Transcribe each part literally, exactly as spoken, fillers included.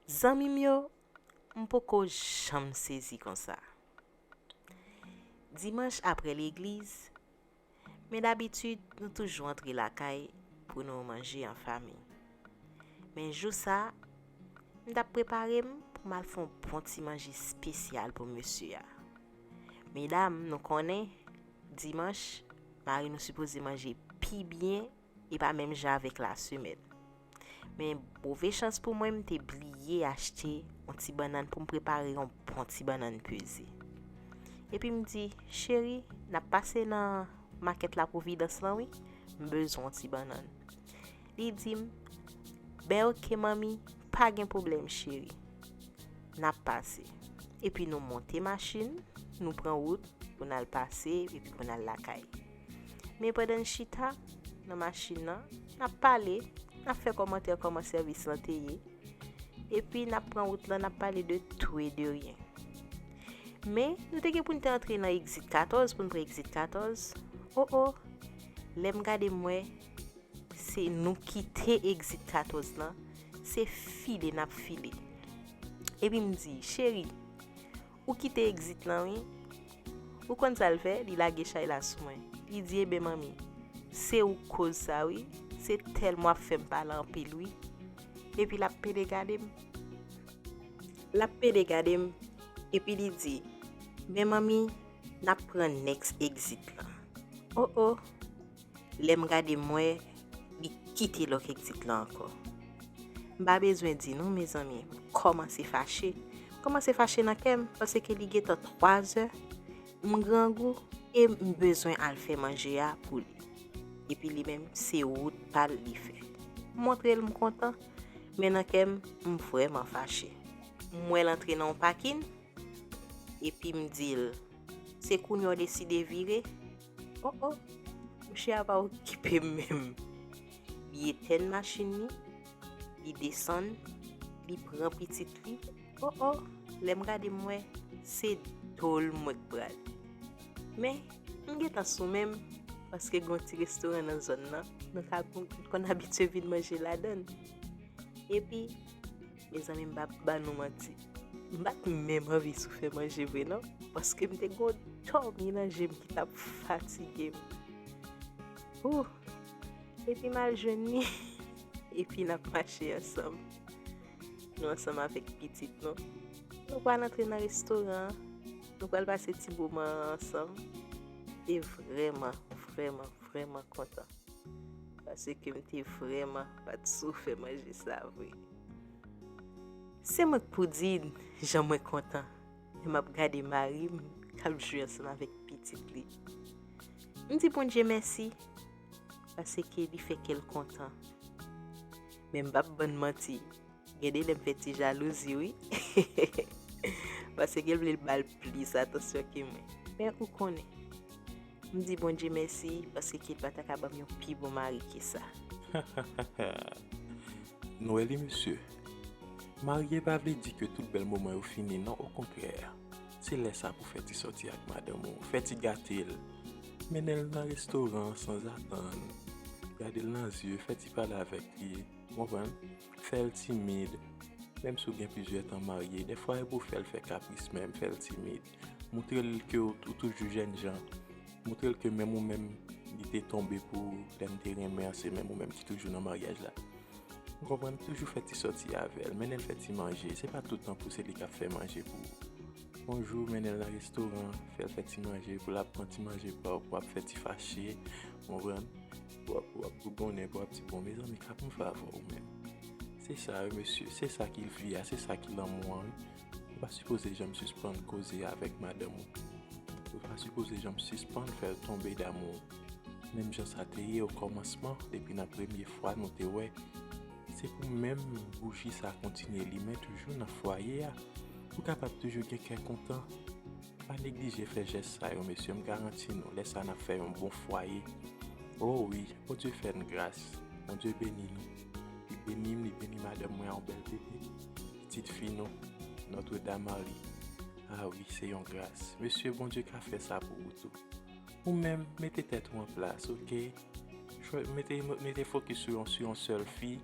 Zanmi m yo, m poko janm sezi konsa. Dimanch apre legliz, men dabitid nou toujou antre lakay pou nou manje an fanmi. Men jou sa, m t ap prepare m pou m al fè yon bon ti manje espesyal pou mesye a. Medam, nou konnen, dimanch, mari nou sipoze manje pi byen e pa menm jan avèk lasemèn. Men move chans pou mwen, m te bliye achte yon ti bannann pou m prepare yon bon ti bannann peze. Epi m di, cheri, n ap pase nan makèt La Providence lan wi, m bezwen yon ti bannann. Li di m, ben oke manmi, pa gen pwoblèm cheri. N ap pase. Epi nou monte machin, nou pran wout pou n al pase epi pou n al lakay. Men pandan n chita nan machin nan, n ap pale, n ap fè kòmantè kòman sèvis lan te ye. Epi n ap pran wout lan, n ap pale de tou e de ryen. Men, nou te gen pou n te antre nan egzit katòz, pou n pran egzit katòz. O o, lè m gade m wè, se nou kite egzit katòz lan, se file n ap file. Epi m di, cheri, ou kite egzit lan wi. Ou konn sa l fè? Li lage chay la sou mwen. Li di, eben manmi, se ou k koz sa wi. Se tèlman w ap fè m pale anpil wi. Epi l ap pede gade m. L ap pede gade m. Epi li di, men manmi, n ap pran next egzit lan. O o, lè m gade m wè, li kite lòk egzit lan ankò. M pa bezwen di nou, mezanmi, m kòmanse fache. M kòmanse fache nan kè m, paske li gentan twazè, m grangou, e m bezwen al fè manje a pou li. Epi li menm, se wout pa l li fè. M montre l m kontan, men nan kè m, m vrèman fache. M wè l antre nan yon pakin, epi m di l, se kounye a w deside vire? O o, mouche a pa okipe m menm. Li etèn machin li, li desann, li pran pitit li. O o, lè m gade m wè, se do l mwen k prale. Men, m gentan sou men m, paske gen yon ti restoran nan zòn nan, nou ka konn abitye vin manje ladan l. Epi, mezanmi, m p ap ba nou manti. M pa t menm anvi sou fè manje vre non, paske m te gen yon dòmi nan je m ki t ap fatige m. Ooh! Epi m al jwenn li, epi n ap mache ansanm. Nou ansanm avèk pitit nou. Nou pral antre nan restoran an, nou pral pase ti moman an ansanm. E vrèman, vrèman, vrèman kontan. Paske m te vrèman pa t sou fè manje sa vre. Se mwen k pou di n jan mwen kontan lè m ap gade mari m k ap jwe ansanm avèk pitit li. M di Bondye mèsi, paske li fè kè l kontan. Men m p ap ban n manti, gen de lè m fè ti jalouzi wi. Paske l vle l ba l plis atansyon ke mwen. Men ou konnen, m di Bondye mèsi paske ke l pa ta ka ban m yon pi bon mari ke sa. Nou wè li mesye. Marye pa vle di ke tout bèl moman yo fini non, okontrè. Se lè sa pou fè ti sòti ak madanm ou, fè ti gate l. Mennen l nan restoran sanzatann. Gade l nan zye, fè ti pale avèk li. Ou konprann? Fè l timid. Menm si w gen plizyè tan marye, dèfwa e pou w fè l fè kapris menm, fè l timid. Montre l ke w toujou jènjan. Montre l ke menm ou menm li te tonbe pou ou lè m te renmen an, se menm ou menm ki toujou nan maryaj la. Ou konprann? Toujou fè ti sòti avè l, mennen l fè ti manje. Se pa tout tan pou se li k ap fè manje pou ou. Yon jou, mennen l nan restoran, fè l fè ti manje, pou l ap pran ti manje pa w, pou w ap fè ti fache, ou konprann? Pou w ap, pou w ap bougonnen, pou w ap di, bon, mezanmi, k ap yon favò ou menm. Se sa wi, mesye, se sa ki vi a, se sa ki lanmou an wi. Ou pa sipoze janm sispann koze avèk madanm ou. Ou pa sipoze janm sispann fè l tonbe damou ou. Menm jan sa te ye okòmansman, depi nan premye fwa nou te wè. Se pou menm bouji sa kontinye limen toujou nan fwaye a. Pou kapab toujou gen kè kontan. Pa neglije fè jès sa yo, mesye, m garanti nou, lè sa n ap fè yon bon fwaye. O wi, Bondye fè n gras. Bondye beni nou. Li beni m, li beni madanm mwen a yon bèl bebe. Pitit fi nou, Notre Dame Marie. A wi, se yon gras. Mesye, Bondye ka fè sa pou ou tou. Ou menm, mete tèt ou an plas, oke? Chwa- Mete, mete fokis sou yon, sou yon sèl fi.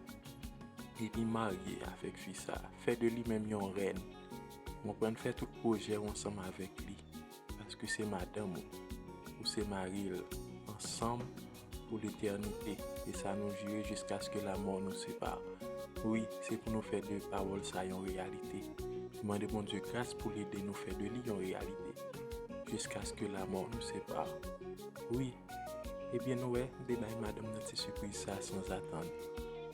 e li marye avèk fi sa. Fè de li menm yon rèn. Ou konprann, fè tout pwojè w ansanm avèk li. Paske se madanm ou, ou se mari l, ansanm pou letènite. E sa nou jire jiskaske lamò nou separe. Wi, se pou nou fè de pawòl sa yon reyalite. Mande Bondye gras pou l ede nou fè de li yon reyalite. Jiskaske lamò nou separe. Wi, ebyen nou wè, m te bay madanm nan ti sipriz sa sanzatann.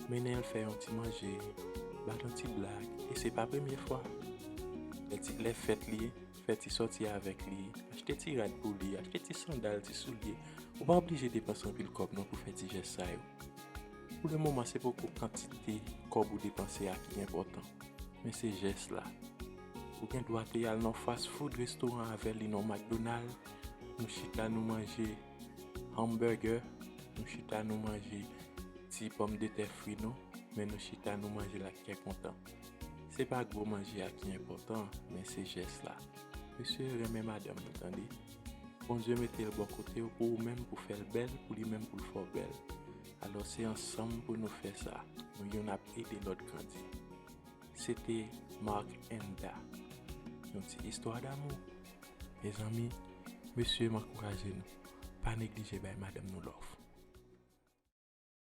Mennen l fè yon ti manje, bat yon ti blag, e se pa premye fwa. Lè ti, lè fèt li, fè ti sòti avèk li, achte ti rad pou li, achte ti sandal, ti soulye. Ou pa oblije depanse anpil kòb non pou fè ti jès sa yo. Pou le moman, se poko kantite kòb ou depanse a ki enpòtan, men se jès la. Ou gen dwa te al nan fast food restoran avè li, nan McDonald, nou chita nou manje hamburger, nou chita nou manje ti pòmdetè fri nou, men nou chita nou manje l ak kè kontan. Se pa gwo manje a ki enpòtan, men se jès la. Mesye, renmen madanm nou, tande. Bondye mete l bò kote w pou ou menm, pou fè l bèl, pou li menm, pou l fè w bèl. Alò, se ansanm pou nou fè sa. Nou youn ap ede lòt grandi. Se te Mark Enda. Yon ti istwa damou. Mezanmi, mesye, m ankouraje nou. Pa neglije bay madanm nou love.